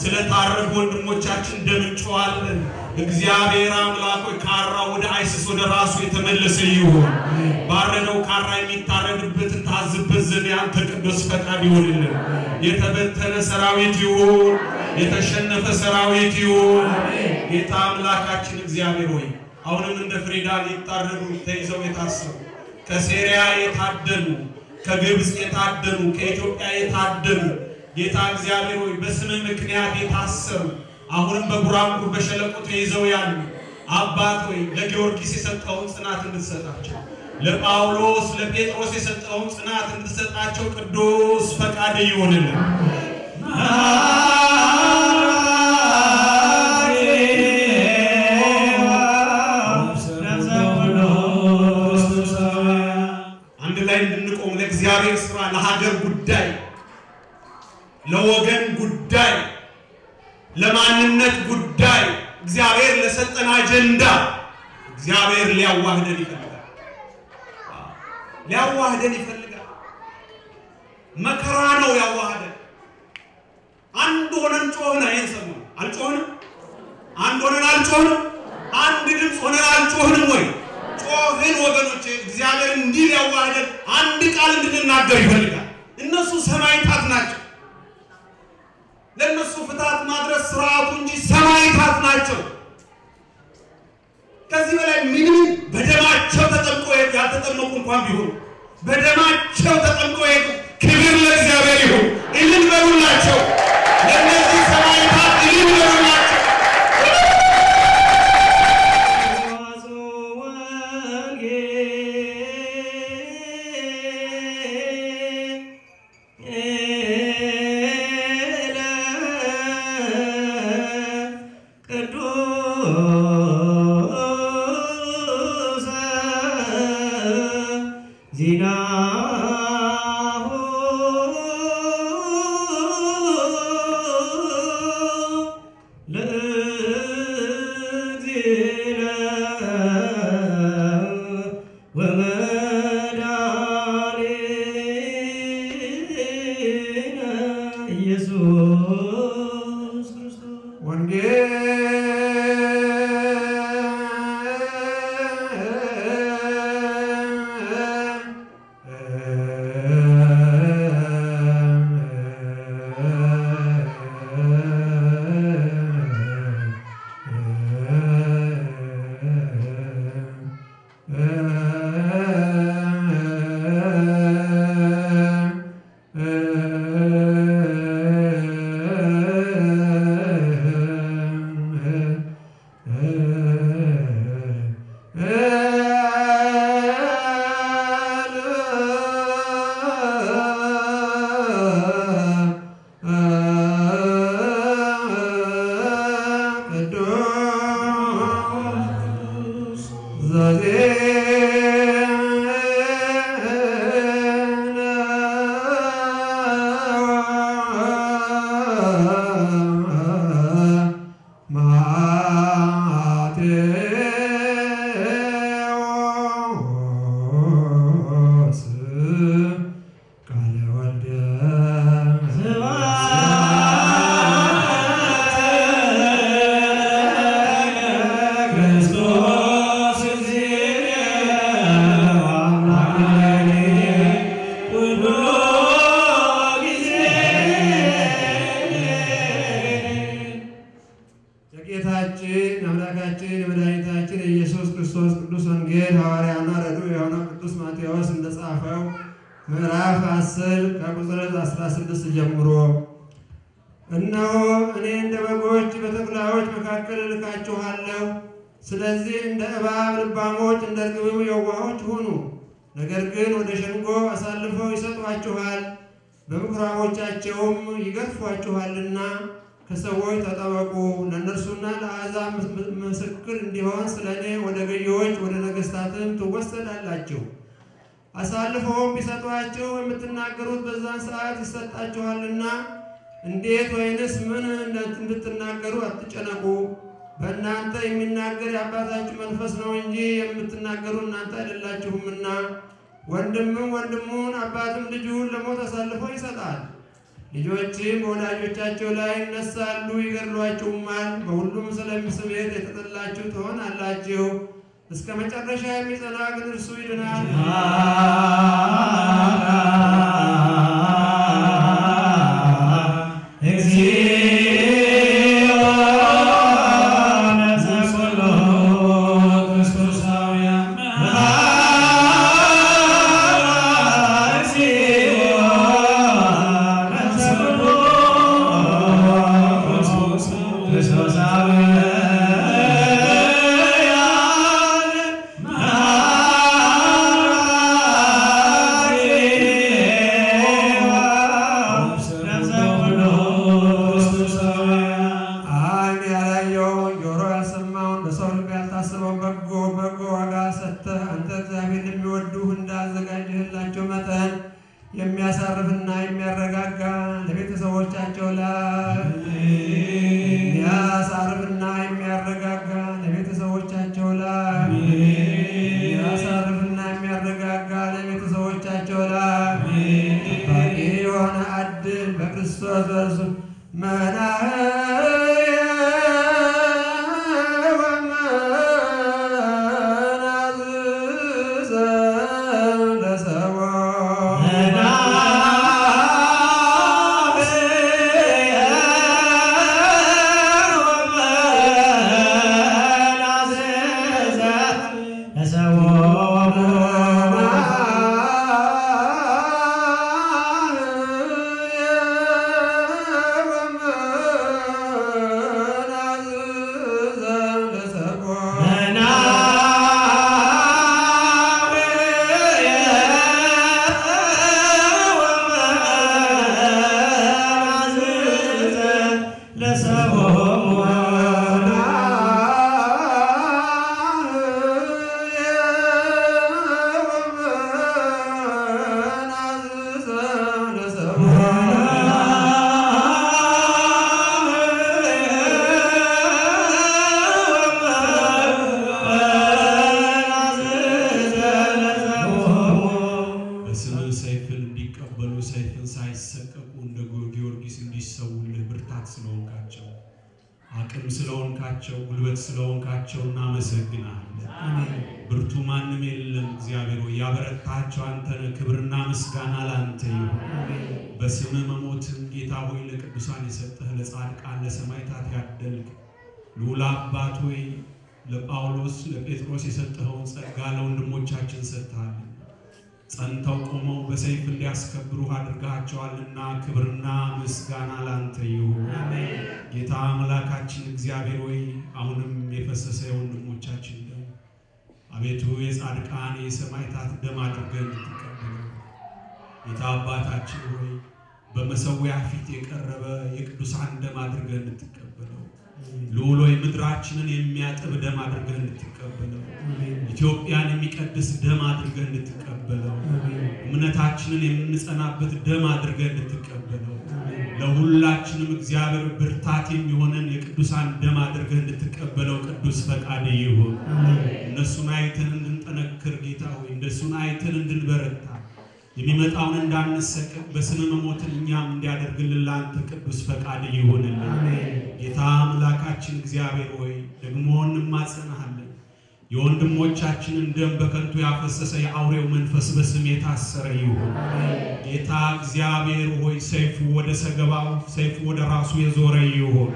ስለታረዱ ወንድሞቻችን ደም እንጮኻለን። እግዚአብሔር አምላክ ሆይ ካራ ወደ አይሲስ ወደ ራሱ የተመለሰ ይሁን። ባረደው ካራ የሚታረድበትን ታዝበት ዘንድ ያንተ ቅዱስ ፈቃድ ይሁንልን። የተበተነ ሰራዊት ይሁን፣ የተሸነፈ ሰራዊት ይሁን። ጌታ አምላካችን እግዚአብሔር ሆይ አሁንም እንደ ፍሪዳ ሊታረዱ ተይዘው የታሰሩ፣ ከሴሪያ የታደኑ፣ ከግብፅ የታደኑ፣ ከኢትዮጵያ የታደኑ፣ ጌታ እግዚአብሔር ሆይ በስምህ ምክንያት የታሰሩ፣ አሁንም በጉራንጉር በሸለቆ ተይዘው ያሉ፣ አባት ሆይ ለጊዮርጊስ የሰጠውን ጽናት እንድትሰጣቸው፣ ለጳውሎስ ለጴጥሮስ የሰጠውን ጽናት እንድትሰጣቸው ቅዱስ ፈቃድ ይሁንልን። አንድ ላይ እንድንቆም ለእግዚአብሔር ስራ፣ ለሀገር ጉዳይ፣ ለወገን ጉዳይ፣ ለማንነት ጉዳይ፣ እግዚአብሔር ለሰጠን አጀንዳ እግዚአብሔር ሊያዋህደን ይፈልጋል። ሊያዋህደን ይፈልጋል። መከራ ነው ያዋህደን። አንድ ሆነን ጮህን። ይሄን ሰሞን አልጮህንም? አንድ ሆነን አልጮህንም? አንድ ድምፅ ሆነን አልጮህንም ወይ? ጮህን ወገኖቼ። እግዚአብሔር እንዲህ ሊያዋህደን አንድ ቃል እንድንናገር ይፈልጋል። እነሱ ሰማዕታት ናቸው። ለእነሱ ፍትሐት ማድረስ ስርዓቱ እንጂ ሰማዕታት ናቸው። ከዚህ በላይ ምንም በደማቸው ተጠምቆ ሄዱ። ያልተጠመቁ እንኳን ቢሆኑ በደማቸው ተጠምቆ ሄዱ። ክብር ለእግዚአብሔር ይሁን። እልል በሉላቸው። ለእነዚህ ሰማዕታት እልል በሉላቸው። ቅዱስ ዜናሁ ለእግዚእነ ወመድኃኒነ ኢየሱስ ክርስቶስ። ማቴዎስ ቃለ ወልደ ክርስቶስ እግዚእነ አምላክነ ኩሉ ጊዜ። የጌታችን አምላካችን የመድኃኒታችን የኢየሱስ ክርስቶስ ቅዱስ ወንጌል ሐዋርያና ረድኡ የሆነው ቅዱስ ማቴዎስ እንደጻፈው ምዕራፍ 10 ከቁጥር 16 ጀምሮ። እነሆ እኔ እንደ በጎች በተኩላዎች መካከል እልካችኋለሁ። ስለዚህ እንደ እባብ ልባሞች እንደ ርግብም የዋሆች ሁኑ። ነገር ግን ወደ ሸንጎ አሳልፈው ይሰጧችኋል፣ በምኩራቦቻቸውም ይገርፏችኋልና ከሰዎች ተጠበቁ። ለእነርሱና ለአሕዛብ ምስክር እንዲሆን ስለ እኔ ወደ ገዢዎች ወደ ነገሥታትም ትወሰዳላችሁ። አሳልፈውም ቢሰጧችሁ የምትናገሩት በዛን ሰዓት ይሰጣችኋልና እንዴት ወይንስ ምን እንድትናገሩ አትጨነቁ። በእናንተ የሚናገር የአባታችሁ መንፈስ ነው እንጂ የምትናገሩ እናንተ አይደላችሁምና። ወንድምም ወንድሙን አባትም ልጁን ለሞት አሳልፎ ይሰጣል። ልጆችም በወላጆቻቸው ላይ ይነሳሉ፣ ይገድሏቸውማል። በሁሉም ስለ ስሜ የተጠላችሁ ትሆናላችሁ። እስከ መጨረሻ የሚጸና ግን እርሱ ይድናል። ዓይን ያላየውን ጆሮ ያልሰማውን በሰው ልብ ያልታሰበውን በጎ በጎ ዋጋ ሰጥተህ አንተ እግዚአብሔር ለሚወዱህ እንዳዘጋጀህላቸው መጠን የሚያሳርፍና የሚያረጋጋ ለቤተሰቦቻቸው ላይ የሚያሳርፍና የሚያረጋጋ ለቤተሰቦቻቸው ላይ የሚያሳርፍና የሚያረጋጋ ለቤተሰቦቻቸው ላይ ጠባቂ የሆነ አድል በክርስቶስ በእርሱ መናህየ ወመናዝዘ ለሰብእ በስምህ ሰይፍን እንዲቀበሉ ሰይፍን ሳይሰቀቁ እንደ ጊዮርጊስ እንዲሰውልህ ብርታት ስለሆንካቸው፣ አቅም ስለሆንካቸው፣ ጉልበት ስለሆንካቸው እናመሰግናለን። ብርቱ ማንም የለም እግዚአብሔር ሆይ፣ ያበረታቸው አንተ ነህ። ክብርና ምስጋና ላንተ ይሁን። በስምህ መሞትን ጌታ ሆይ ለቅዱሳን የሰጠህ ለጻድቃን ለሰማዕታት ያደልክ ልዑል አባት ሆይ ለጳውሎስ ለጴጥሮስ የሰጠኸውን ጸጋ ለወንድሞቻችን ሰጥተሃልና ጸንተው ቆመው በሰይፍ እንዲያስከብሩ አድርጋቸዋልና ክብርና ምስጋና ላንተ ይሁን። ጌታ አምላካችን እግዚአብሔር ሆይ አሁንም የፈሰሰ የወንድሞቻችን ደም አቤቱ የጻድቃን የሰማዕታት ደም አድርገን እንድትቀበለው ጌታ አባታችን ሆይ በመሠዊያ ፊት የቀረበ የቅዱሳን ደም አድርገን እንድትቀበለው ልዑል ሆይ ምድራችንን የሚያጥብ ደም አድርገህ እንድትቀበለው ኢትዮጵያን የሚቀድስ ደም አድርገህ እንድትቀበለው እምነታችንን የምንጸናበት ደም አድርገህ እንድትቀበለው ለሁላችንም እግዚአብሔር ብርታት የሚሆነን የቅዱሳን ደም አድርገህ እንድትቀበለው ቅዱስ ፈቃድ ይሁን። እነሱን አይተን እንድንጠነክር ጌታ ሆይ እነሱን አይተን እንድንበረታ የሚመጣውን እንዳንሰቀቅ በስምህ መሞትን እኛም እንዲያደርግልን ለአንተ ቅዱስ ፈቃድ ይሁንልን። ጌታ አምላካችን እግዚአብሔር ሆይ ደግሞ እንማጸናሃለን። የወንድሞቻችንን ደም በከንቱ ያፈሰሰ የአውሬው መንፈስ በስም የታሰረ ይሁን። ጌታ እግዚአብሔር ሆይ ሰይፉ ወደ ሰገባው፣ ሰይፉ ወደ ራሱ የዞረ ይሁን።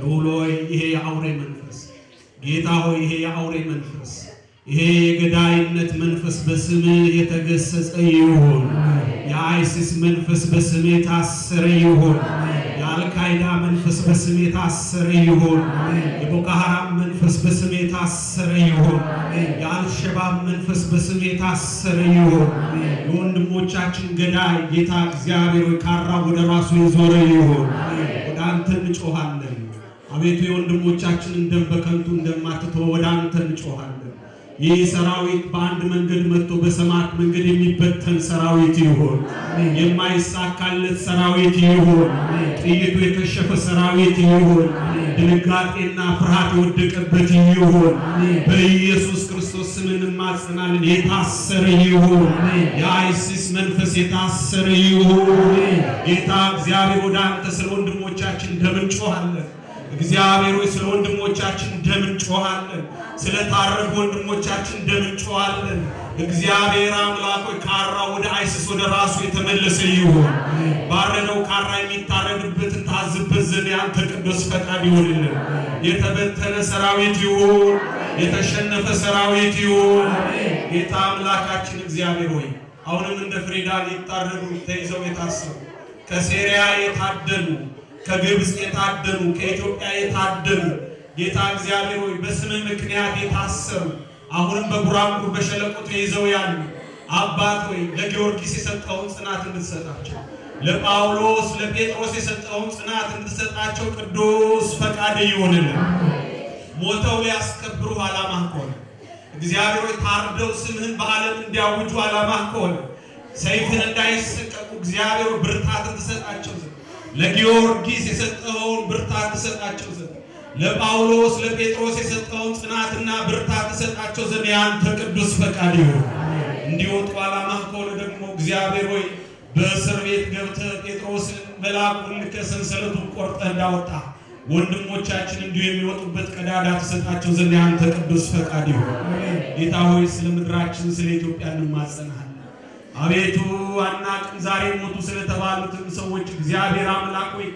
ልዑል ሆይ ይሄ የአውሬ መንፈስ ጌታ ሆይ ይሄ የአውሬ መንፈስ ይሄ የገዳይነት መንፈስ በስምህ የተገሰጸ ይሁን። የአይሲስ መንፈስ በስምህ የታሰረ ይሁን። የአልካይዳ መንፈስ በስምህ የታሰረ ይሁን። የቦኮ ሐራም መንፈስ በስምህ የታሰረ ይሁን። የአልሸባብ መንፈስ በስምህ የታሰረ ይሁን። የወንድሞቻችን ገዳይ ጌታ እግዚአብሔር ሆይ ካራ ወደ ራሱ የዞረ ይሁን። ወደ አንተ እንጮኻለን። አቤቱ የወንድሞቻችንን ደም በከንቱ እንደማትተው ወደ አንተ እንጮኻለን። ይህ ሰራዊት በአንድ መንገድ መጥቶ በሰማት መንገድ የሚበተን ሰራዊት ይሁን። የማይሳካለት ሰራዊት ይሁን። ጥይቱ የከሸፈ ሰራዊት ይሁን። ድንጋጤና ፍርሃት የወደቀበት ይሁን። በኢየሱስ ክርስቶስ ስም እንማጸናለን። የታሰረ ይሁን። የአይሲስ መንፈስ የታሰረ ይሁን። ጌታ እግዚአብሔር ወደ አንተ ስለ ወንድሞቻችን ደም እንጮኻለን። እግዚአብሔር ሆይ ስለ ወንድሞቻችን ደም እንጮኻለን። ስለ ታረዱ ወንድሞቻችን ደም እንጮኻለን። እግዚአብሔር አምላክ ሆይ ካራው ወደ አይሲስ ወደ ራሱ የተመለሰ ይሁን። ባረደው ካራ የሚታረድበትን ታዝበት ዘንድ ያንተ ቅዱስ ፈቃድ ይሁንልን። የተበተነ ሰራዊት ይሁን። የተሸነፈ ሰራዊት ይሁን። ጌታ አምላካችን እግዚአብሔር ሆይ አሁንም እንደ ፍሪዳ ሊታረዱ ተይዘው የታሰሩ፣ ከሴሪያ የታደኑ፣ ከግብፅ የታደኑ፣ ከኢትዮጵያ የታደኑ፣ ጌታ እግዚአብሔር ሆይ በስምህ ምክንያት የታሰሩ፣ አሁንም በጉራንጉር በሸለቆ ተይዘው ያሉ፣ አባት ሆይ ለጊዮርጊስ የሰጠውን ጽናት እንድትሰጣቸው፣ ለጳውሎስ ለጴጥሮስ የሰጠውን ጽናት እንድትሰጣቸው ቅዱስ ፈቃድ ይሁንልን። ሞተው ሊያስከብሩ ዓላማህ ከሆነ፣ እግዚአብሔር ሆይ ታርደው ስምህን በዓለም እንዲያውጁ ዓላማህ ከሆነ፣ ሰይፍን እንዳይሰቀቁ እግዚአብሔር ብርታትን ትሰጣቸው ዘንድ፣ ለጊዮርጊስ የሰጠኸውን ብርታት ትሰጣቸው ዘንድ፣ ለጳውሎስ ለጴጥሮስ የሰጠውን ጽናትና ብርታት ትሰጣቸው ዘንድ ያንተ ቅዱስ ፈቃድ ይሁን። እንዲወጡ ዓላማህ ከሆነ ደግሞ እግዚአብሔር ሆይ በእስር ቤት ገብተህ ጴጥሮስን መልአኩን ልከህ ሰንሰለቱን ቆርጠህ እንዳወጣ ወንድሞቻችን እንዲሁ የሚወጡበት ቀዳዳ ትሰጣቸው ዘንድ ያንተ ቅዱስ ፈቃድ ይሁን። ጌታ ሆይ ስለ ምድራችን ስለ ኢትዮጵያ እንማጸናለን። አቤቱ አናቅም፣ ዛሬ ሞቱ ስለተባሉትም ሰዎች እግዚአብሔር አምላክ ሆይ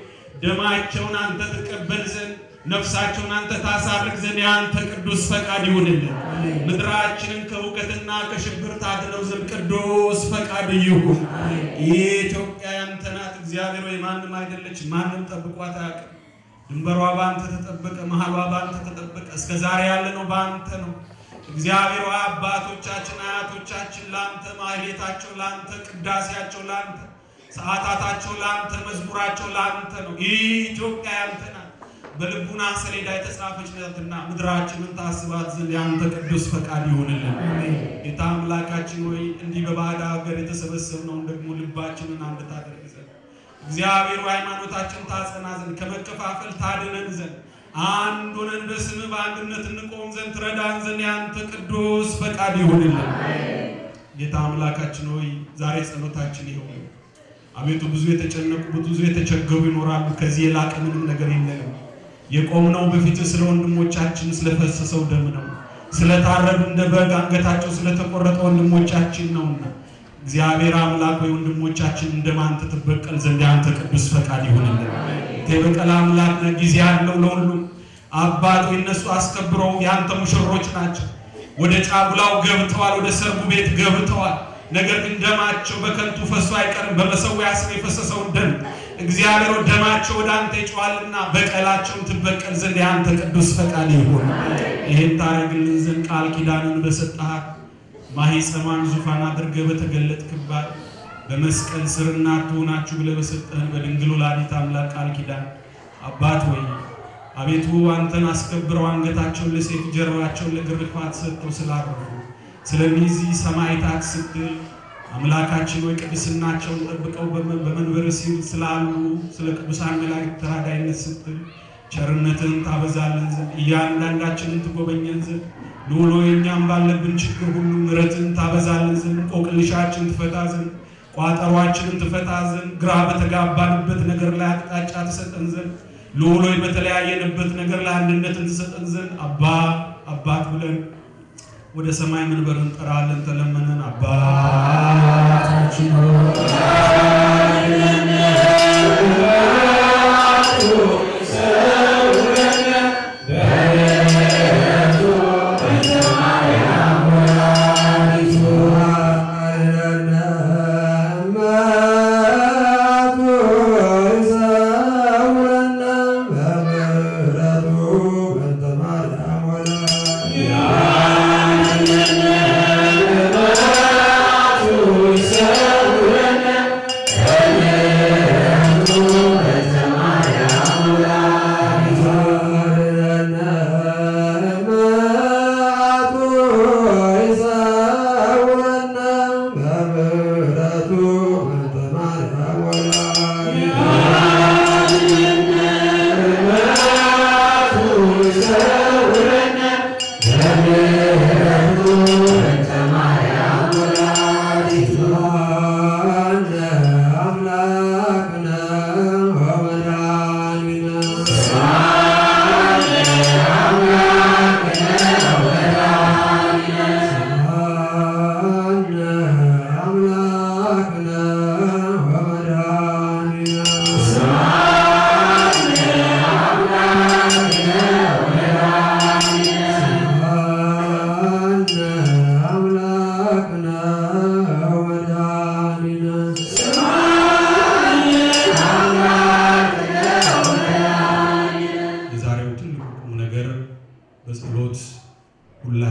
ደማቸውን አንተ ትቀበል ዘንድ፣ ነፍሳቸውን አንተ ታሳርግ ዘንድ ያንተ ቅዱስ ፈቃድ ይሁንልን። ምድራችንን ከእውቀትና ከሽብር ታድነው ዘንድ ቅዱስ ፈቃድ ይሁን። ኢትዮጵያ ያንተ ናት እግዚአብሔር ሆይ ማንም አይደለች፣ ማንም ጠብቋት አያውቅም። ድንበሯ በአንተ ተጠበቀ፣ መሀሏ በአንተ ተጠበቀ። እስከ ዛሬ ያለነው በአንተ ነው። እግዚአብሔር ሆይ አባቶቻችን አያቶቻችን ላንተ ማህሌታቸው፣ ላንተ ቅዳሴያቸው፣ ላንተ ሰዓታታቸው፣ ላንተ መዝሙራቸው ላንተ ነው። ኢትዮጵያ ያንተ ናት። በልቡና ሰሌዳ የተጻፈች ናትና ምድራችንን ታስባት ዘንድ ያንተ ቅዱስ ፈቃድ ይሁንልን። ጌታ አምላካችን ሆይ እንዲህ በባዕድ ሀገር የተሰበሰብነውን ደግሞ ልባችንን አንድ ታደርግ ዘንድ፣ እግዚአብሔር ሃይማኖታችን ታጸና ዘንድ፣ ከመከፋፈል ታድነን ዘንድ፣ አንድ ሆነን በስምህ በአንድነት እንቆም ዘንድ ትረዳን ዘንድ ያንተ ቅዱስ ፈቃድ ይሁንልን። ጌታ አምላካችን ሆይ ዛሬ ጸሎታችን ይኸው ነው። አቤቱ ብዙ የተጨነቁ ብዙ የተቸገሩ ይኖራሉ። ከዚህ የላቀ ምንም ነገር የለንም። የቆምነው በፊትህ ስለ ወንድሞቻችን ስለፈሰሰው ደም ነው። ስለታረዱ እንደ በግ አንገታቸው ስለተቆረጠ ወንድሞቻችን ነውና እግዚአብሔር አምላክ ወይ ወንድሞቻችን እንደማን ትበቀል ዘንድ ያንተ ቅዱስ ፈቃድ ይሁንልን። የበቀል አምላክ ነህ፣ ጊዜ ያለው ለሁሉም። አባት ወይ እነሱ አስከብረው ያንተ ሙሽሮች ናቸው። ወደ ጫጉላው ገብተዋል፣ ወደ ሰርጉ ቤት ገብተዋል። ነገር ግን ደማቸው በከንቱ ፈሶ አይቀርም። በመሰዊያ ስር የፈሰሰውን ደም እግዚአብሔር ደማቸው ወደ አንተ ይጮኻልና በቀላቸውን ትበቀል ዘንድ ያንተ ቅዱስ ፈቃድ ይሁን። ይሄን ታረግልን ዘንድ ቃል ኪዳንን በሰጠሃት፣ ማኅፀኗን ዙፋን አድርገህ በተገለጥክባት፣ በመስቀል ስር እናት ትሆናችሁ ብለህ በሰጠህን በድንግል ወላዲተ አምላክ ቃል ኪዳን አባት ሆይ አቤቱ አንተን አስከብረው አንገታቸውን ለሰይፍ ጀርባቸውን ለግርፋት ሰጥተው ስላረፉ ስለነዚህ ሰማዕታት ስትል፣ አምላካችን ሆይ ቅድስናቸውን ጠብቀው በመንበር ሲል ስላሉ ስለ ቅዱሳን መላእክት ተራዳይነት ስትል ቸርነትን ታበዛልን ዘንድ፣ እያንዳንዳችንን ትጎበኘን ዘንድ፣ ልዑል ሆይ እኛም ባለብን ችግር ሁሉ ምሕረትን ታበዛልን ዘንድ፣ እንቆቅልሻችን ትፈታ ዘንድ፣ ቋጠሯችንን ትፈታ ዘንድ፣ ግራ በተጋባንበት ነገር ላይ አቅጣጫ ትሰጠን ዘንድ፣ ልዑል ሆይ በተለያየንበት ነገር ላይ አንድነትን ትሰጠን ዘንድ አባ አባት ብለን ወደ ሰማይ መንበር እንጠራለን። ተለመነን አባታችን ይሰውረነ።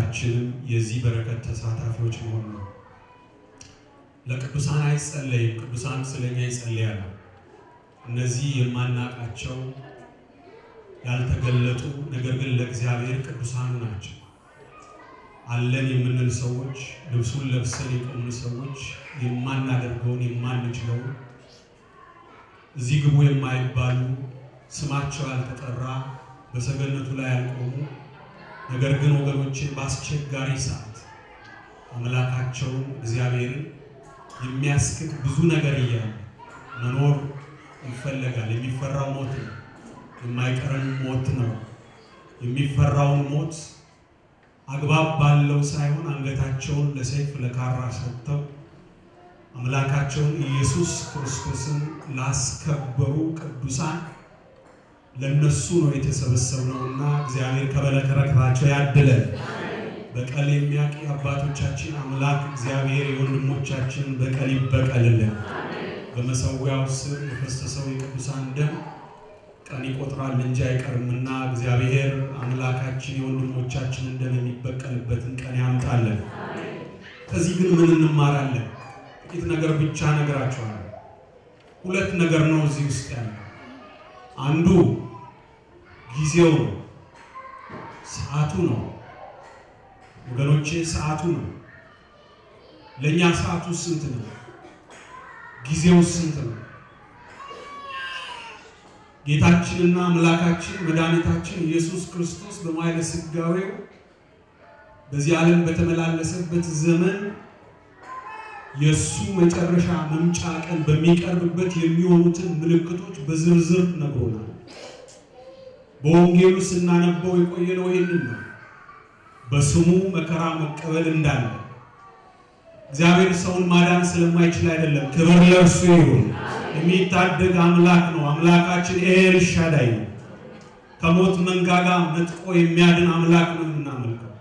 ሁላችንም የዚህ በረከት ተሳታፊዎች መሆን ነው። ለቅዱሳን አይጸለይም፣ ቅዱሳን ስለኛ ይጸልያሉ። እነዚህ የማናቃቸው ያልተገለጡ ነገር ግን ለእግዚአብሔር ቅዱሳኑ ናቸው። አለን የምንል ሰዎች፣ ልብሱን ለብሰን የቆምን ሰዎች የማናደርገውን የማንችለውን እዚህ ግቡ የማይባሉ ስማቸው ያልተጠራ በሰገነቱ ላይ ያልቆሙ ነገር ግን ወገኖቼ በአስቸጋሪ ሰዓት አምላካቸውን እግዚአብሔርን የሚያስክድ ብዙ ነገር እያለ መኖር ይፈለጋል። የሚፈራው ሞት ነው። የማይቀረን ሞት ነው። የሚፈራውን ሞት አግባብ ባለው ሳይሆን አንገታቸውን ለሰይፍ ለካራ ሰጥተው አምላካቸውን ኢየሱስ ክርስቶስን ላስከበሩ ቅዱሳን ለነሱ ነው የተሰበሰብነውና እግዚአብሔር ከበረከታቸው ያድለን። በቀል የሚያውቅ የአባቶቻችን አምላክ እግዚአብሔር የወንድሞቻችን በቀል ይበቀልልን። በመሠዊያው ስር የፈሰሰው የቅዱሳን ደም ቀን ይቆጥራል እንጂ አይቀርምና እግዚአብሔር አምላካችን የወንድሞቻችንን ደም የሚበቀልበትን ቀን ያምጣልን። ከዚህ ግን ምን እንማራለን? ጥቂት ነገር ብቻ እነግራችኋለሁ። ሁለት ነገር ነው እዚህ ውስጥ ያለው። አንዱ ጊዜው ነው፣ ሰዓቱ ነው። ወገኖቼ ሰዓቱ ነው። ለኛ ሰዓቱ ስንት ነው? ጊዜው ስንት ነው? ጌታችንና አምላካችን መድኃኒታችን ኢየሱስ ክርስቶስ በማይለ ሥጋዌው በዚህ ዓለም በተመላለሰበት ዘመን የሱ መጨረሻ መምጫ ቀን በሚቀርብበት የሚሆኑትን ምልክቶች በዝርዝር ነግሮናል። በወንጌሉ ስናነበው የቆየነው ይህንን ነው። በስሙ መከራ መቀበል እንዳለ እግዚአብሔር ሰውን ማዳን ስለማይችል አይደለም። ክብር ለእርሱ ይሁን። የሚታደግ አምላክ ነው። አምላካችን ኤል ሻዳይ ነው። ከሞት መንጋጋ ነጥቆ የሚያድን አምላክ ነው የምናመልከው።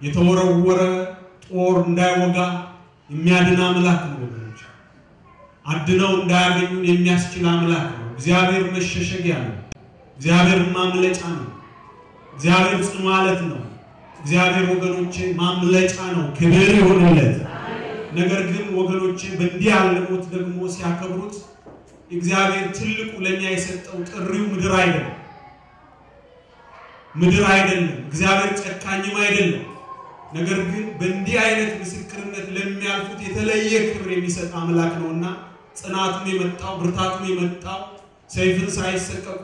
የተወረወረ ጦር እንዳይወጋ የሚያድን አምላክ ነው ወገኖች። አድነው እንዳያገኙን የሚያስችል አምላክ ነው። እግዚአብሔር መሸሸጊያ ነው። እግዚአብሔር ማምለጫ ነው። እግዚአብሔር ጽኑ አለት ነው። እግዚአብሔር ወገኖቼ ማምለጫ ነው። ክብር ይሁንለት። ነገር ግን ወገኖቼ በእንዲህ ያለ ሞት ደግሞ ሲያከብሩት እግዚአብሔር ትልቁ ለኛ የሰጠው ጥሪው ምድር አይደለም፣ ምድር አይደለም። እግዚአብሔር ጨካኝም አይደለም። ነገር ግን በእንዲህ አይነት ምስክርነት ለሚያልፉት የተለየ ክብር የሚሰጥ አምላክ ነውና ጽናቱም የመጣው ብርታቱም የመጣው ሰይፍን ሳይሰቀቁ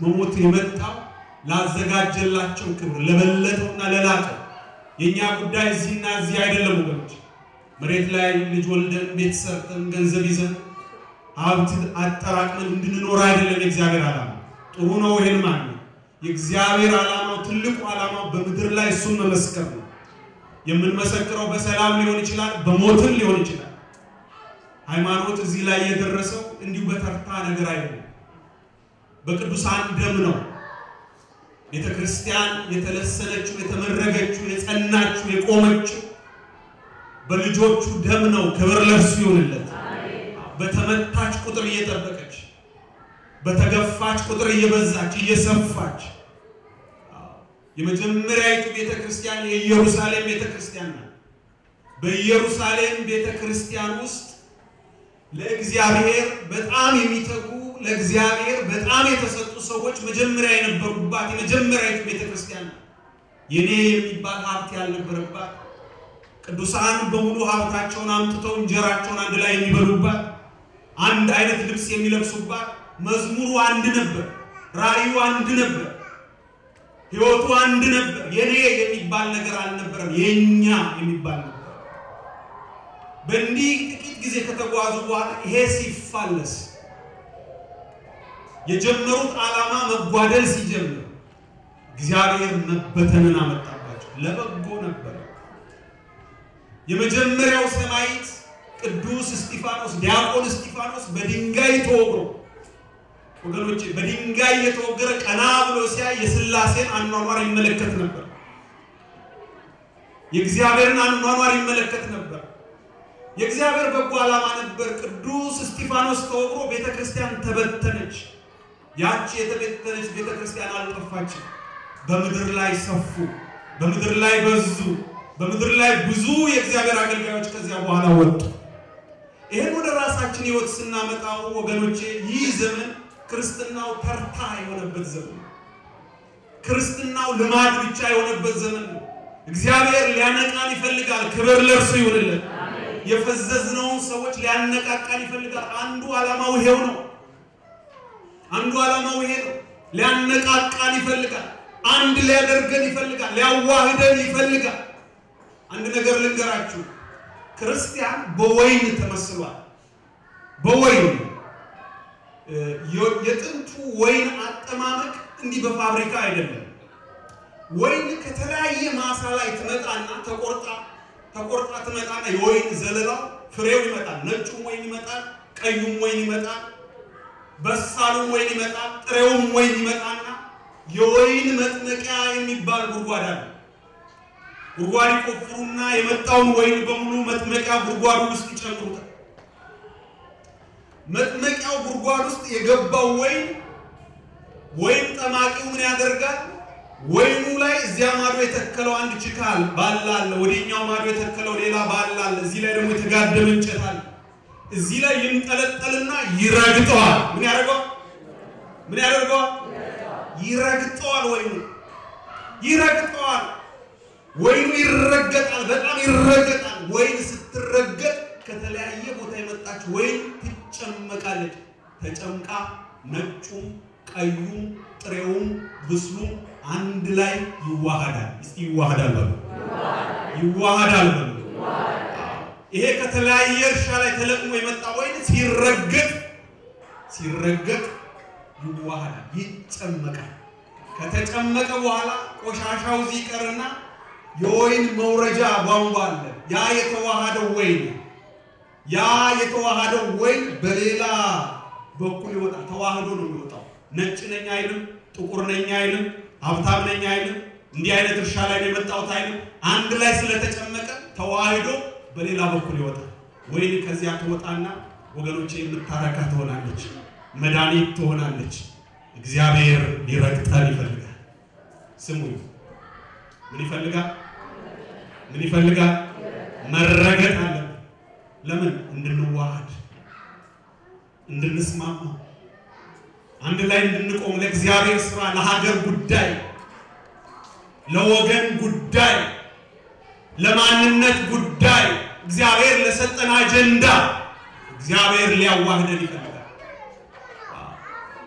መሞት የመጣው ላዘጋጀላቸው ክብር ለበለጠውና ለላቀው። የኛ ጉዳይ እዚህና እዚህ አይደለም ወገኖች። መሬት ላይ ልጅ ወልደን ቤት ሰርተን ገንዘብ ይዘን ሀብት አጠራቅመን እንድንኖር አይደለም የእግዚአብሔር ዓላማ። ጥሩ ነው ይሄን ማለት የእግዚአብሔር ዓላማው ትልቁ ዓላማው በምድር ላይ እሱን መመስከር ነው። የምንመሰክረው በሰላም ሊሆን ይችላል፣ በሞትም ሊሆን ይችላል። ሃይማኖት እዚህ ላይ የደረሰው እንዲሁ በተርታ ነገር አይደለም፣ በቅዱሳን ደም ነው። ቤተክርስቲያን የተለሰነችው፣ የተመረገችው፣ የጸናችው፣ የቆመችው በልጆቹ ደም ነው። ክብር ለእርሱ ይሁንለት። በተመታች ቁጥር እየጠበቀች፣ በተገፋች ቁጥር እየበዛች እየሰፋች የመጀመሪያይቱ ቤተክርስቲያን የኢየሩሳሌም ቤተክርስቲያን ናት። በኢየሩሳሌም ቤተክርስቲያን ውስጥ ለእግዚአብሔር በጣም የሚተጉ ለእግዚአብሔር በጣም የተሰጡ ሰዎች መጀመሪያ የነበሩባት የመጀመሪያይቱ ቤተክርስቲያን ናት። የኔ የሚባል ሀብት ያልነበረባት፣ ቅዱሳን በሙሉ ሀብታቸውን አምጥተው እንጀራቸውን አንድ ላይ የሚበሉባት፣ አንድ አይነት ልብስ የሚለብሱባት፣ መዝሙሩ አንድ ነበር፣ ራእዩ አንድ ነበር፣ ሕይወቱ አንድ ነበር። የኔ የሚባል ነገር አልነበረም፣ የኛ የሚባል ነበር። በእንዲህ ጥቂት ጊዜ ከተጓዙ በኋላ ይሄ ሲፋለስ የጀመሩት ዓላማ መጓደል ሲጀምር እግዚአብሔር መበተንን አመጣባቸው። ለበጎ ነበር። የመጀመሪያው ሰማዕት ቅዱስ እስጢፋኖስ፣ ዲያቆን እስጢፋኖስ በድንጋይ ተወግሮ ወገኖቼ፣ በድንጋይ የተወገረ ቀና ብሎ ሲያይ የሥላሴን አኗኗር ይመለከት ነበር። የእግዚአብሔርን አኗኗር ይመለከት ነበር። የእግዚአብሔር በጎ ዓላማ ነበር። ቅዱስ እስጢፋኖስ ተወግሮ ቤተክርስቲያን ተበተነች። ያቺ የተበተነች ቤተክርስቲያን አልጠፋችም። በምድር ላይ ሰፉ። በምድር ላይ በዙ። በምድር ላይ ብዙ የእግዚአብሔር አገልጋዮች ከዚያ በኋላ ወጡ። ይሄን ወደ ራሳችን ህይወት ስናመጣው ወገኖቼ ይህ ዘመን ክርስትናው ተርታ የሆነበት ዘመን ነው። ክርስትናው ልማድ ብቻ የሆነበት ዘመን ነው። እግዚአብሔር ሊያነቃን ይፈልጋል። ክብር ለእርሱ ይሁንልን። የፈዘዝነውን ሰዎች ሊያነቃቃን ይፈልጋል። አንዱ ዓላማው ይሄው ነው። አንዱ ዓላማው ይሄ ነው። ሊያነቃቃን ይፈልጋል። አንድ ሊያደርገን ይፈልጋል። ሊያዋህደን ይፈልጋል። አንድ ነገር ልንገራችሁ፣ ክርስቲያን በወይን ተመስሏል። በወይን የጥንቱ ወይን አጠማመቅ እንዲህ በፋብሪካ አይደለም። ወይን ከተለያየ ማሳ ላይ ትመጣና ተቆርጣ ትመጣና የወይን ዘለላው ፍሬው ይመጣል። ነጩም ወይን ይመጣል፣ ቀዩም ወይን ይመጣል፣ በሳሉም ወይን ይመጣል፣ ጥሬውም ወይን ይመጣና የወይን መጥመቂያ የሚባል ጉድጓድ አለ። ጉድጓድ ይቆፍሩና የመጣውን ወይን በሙሉ መጥመቂያ ጉድጓዱ ውስጥ ይጨምሩታል። መጥመቂያው ጉድጓድ ውስጥ የገባው ወይን ወይን ጠማቂው ምን ያደርጋል? ወይኑ ላይ እዚያ ማዶ የተከለው አንድ ችካል ባላ አለ፣ ወዲኛው ማዶ የተከለው ሌላ ባላ አለ፣ እዚህ ላይ ደግሞ የተጋደመ እንጨት አለ። እዚህ ላይ ይንጠለጠልና ይረግጠዋል። ምን ያደርገዋል? ምን ያደርገዋል? ይረግጠዋል። ወይኑ ይረግጠዋል። ወይኑ ይረገጣል፣ በጣም ይረገጣል። ወይን ስትረገጥ ከተለያየ ቦታ የመጣች ወይን ትጨመቃለች። ተጨምቃ ነጩም ቀዩም ጥሬውም ብስሉም አንድ ላይ ይዋሃዳል። እስቲ ይዋሃዳል በሉ፣ ይዋሃዳል በሉ። ይሄ ከተለያየ እርሻ ላይ ተለቅሞ የመጣ ወይን ሲረገጥ ሲረገጥ ይዋሃዳል፣ ይጨመቃል። ከተጨመቀ በኋላ ቆሻሻው እዚህ ይቀርና የወይን መውረጃ ቧንቧ አለ። ያ የተዋሃደው ወይን ያ የተዋሃደው ወይን በሌላ በኩል ይወጣል። ተዋህዶ ነው የሚወጣው። ነጭ ነኝ አይልም፣ ጥቁር ነኝ አይልም፣ ሀብታም ነኝ አይልም፣ እንዲህ አይነት እርሻ ላይ ነው የመጣሁት አይልም። አንድ ላይ ስለተጨመቀ ተዋህዶ በሌላ በኩል ይወጣል። ወይን ከዚያ ትወጣና ወገኖቼ የምታረካ ትሆናለች፣ መድኃኒት ትሆናለች። እግዚአብሔር ሊረግጠን ይፈልጋል። ስሙኝ፣ ምን ይፈልጋል? ምን ይፈልጋል? መረገጥ አለብን። ለምን? እንድንዋሃድ፣ እንድንስማማ፣ አንድ ላይ እንድንቆም፣ ለእግዚአብሔር ስራ፣ ለሀገር ጉዳይ፣ ለወገን ጉዳይ፣ ለማንነት ጉዳይ፣ እግዚአብሔር ለሰጠን አጀንዳ እግዚአብሔር ሊያዋህደን ይፈልጋል።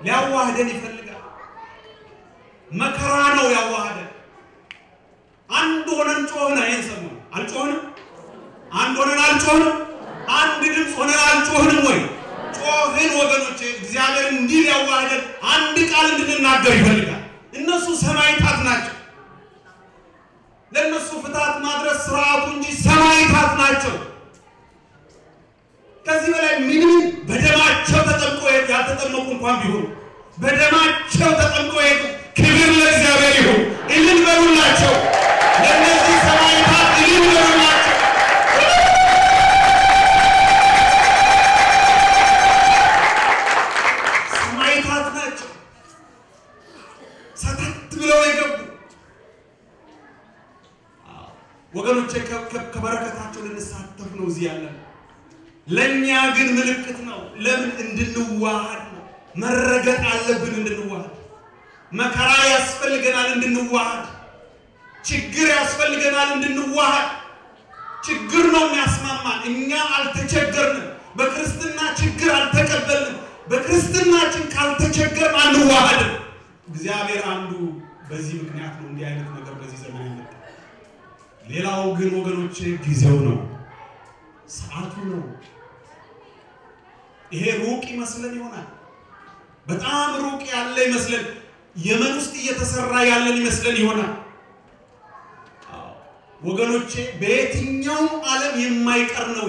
ሊያዋህደን ይፈልጋል። መከራ ነው ያዋህደን። አንድ ሆነን ጮህን። ይሄን ሰሞን አልጮህንም? አንድ ሆነን አልጮህንም? አንድ ድምፅ ሆነን አልጮህንም ወይ? ጮህን ወገኖቼ። እግዚአብሔር እንዲህ ሊያዋህደን አንድ ቃል እንድንናገር ይፈልጋል። እነሱ ሰማዕታት ናቸው። ለእነሱ ፍትሐት ማድረስ ስርዓቱ እንጂ ሰማዕታት ናቸው። ከዚህ በላይ ምንም በደማቸው ተጠምቆ ያልተጠመቁ እንኳን ቢሆኑ በደማቸው ተጠምቆ ሄዱ። ክብር ለእግዚአብሔር ይሁን። እልል በሉላቸው። ለእነዚህ ሰማዕታት እልል በሉላቸው። ሰማዕታት ናቸው። ሰተት ብለው የገቡ ወገኖቼ፣ ከበረከታቸው ልንሳተፍ ነው እዚህ ያለን። ለኛ ግን ምልክት ነው። ለምን? እንድንዋሃድ ነው። መረገጥ አለብን እንድንዋሃድ። መከራ ያስፈልገናል እንድንዋሃድ። ችግር ያስፈልገናል እንድንዋሃድ። ችግር ነው የሚያስማማን። እኛ አልተቸገርንም። በክርስትና ችግር አልተቀበልንም። በክርስትናችን ካልተቸገርን አንዋሃድም። እግዚአብሔር አንዱ በዚህ ምክንያት ነው እንዲህ አይነት ነገር በዚህ ዘመን ያመጣው። ሌላው ግን ወገኖቼ ጊዜው ነው፣ ሰዓቱ ነው። ይሄ ሩቅ ይመስለን ይሆናል። በጣም ሩቅ ያለ ይመስለን፣ የመን ውስጥ እየተሰራ ያለን ይመስለን ይሆናል። ወገኖቼ በየትኛውም ዓለም የማይቀር ነው።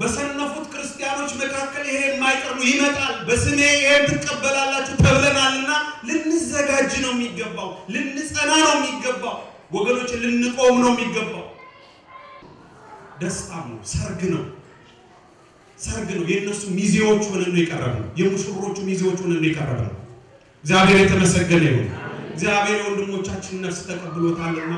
በሰነፉት ክርስቲያኖች መካከል ይሄ የማይቀር ነው፣ ይመጣል። በስሜ ይሄን ትቀበላላችሁ ተብለናልና ልንዘጋጅ ነው የሚገባው፣ ልንጸና ነው የሚገባው። ወገኖቼ ልንቆም ነው የሚገባው። ደስታም ነው፣ ሰርግ ነው፣ ሰርግ ነው። የእነሱ ሚዜዎች ሆነን ነው የቀረብነው። የሙሽሮቹ ሚዜዎች ሆነን ነው የቀረብነው። እግዚአብሔር የተመሰገነ ይሁን። እግዚአብሔር የወንድሞቻችንን ነፍስ ተቀብሎታልና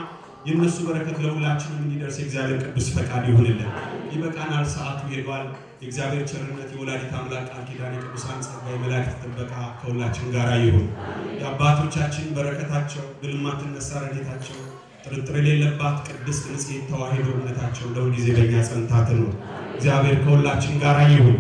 የነሱ በረከት ለሁላችንም እንዲደርስ የእግዚአብሔር ቅዱስ ፈቃድ ይሁንልን። ይበቃናል፣ ሰዓቱ ሄዷል። የእግዚአብሔር ቸርነት፣ የወላዲተ አምላክ ቃል ኪዳን፣ የቅዱሳን ጸጋ፣ የመላእክት ጥበቃ ከሁላችን ጋር ይሁን። የአባቶቻችን በረከታቸው፣ ድል የማትነሳ ረድኤታቸው፣ ጥርጥር የሌለባት ቅድስት ንጽሕት ተዋሕዶ እምነታቸው ለሁልጊዜ በእኛ ጸንታ ትኑር። እግዚአብሔር ከሁላችን ጋር ይሁን።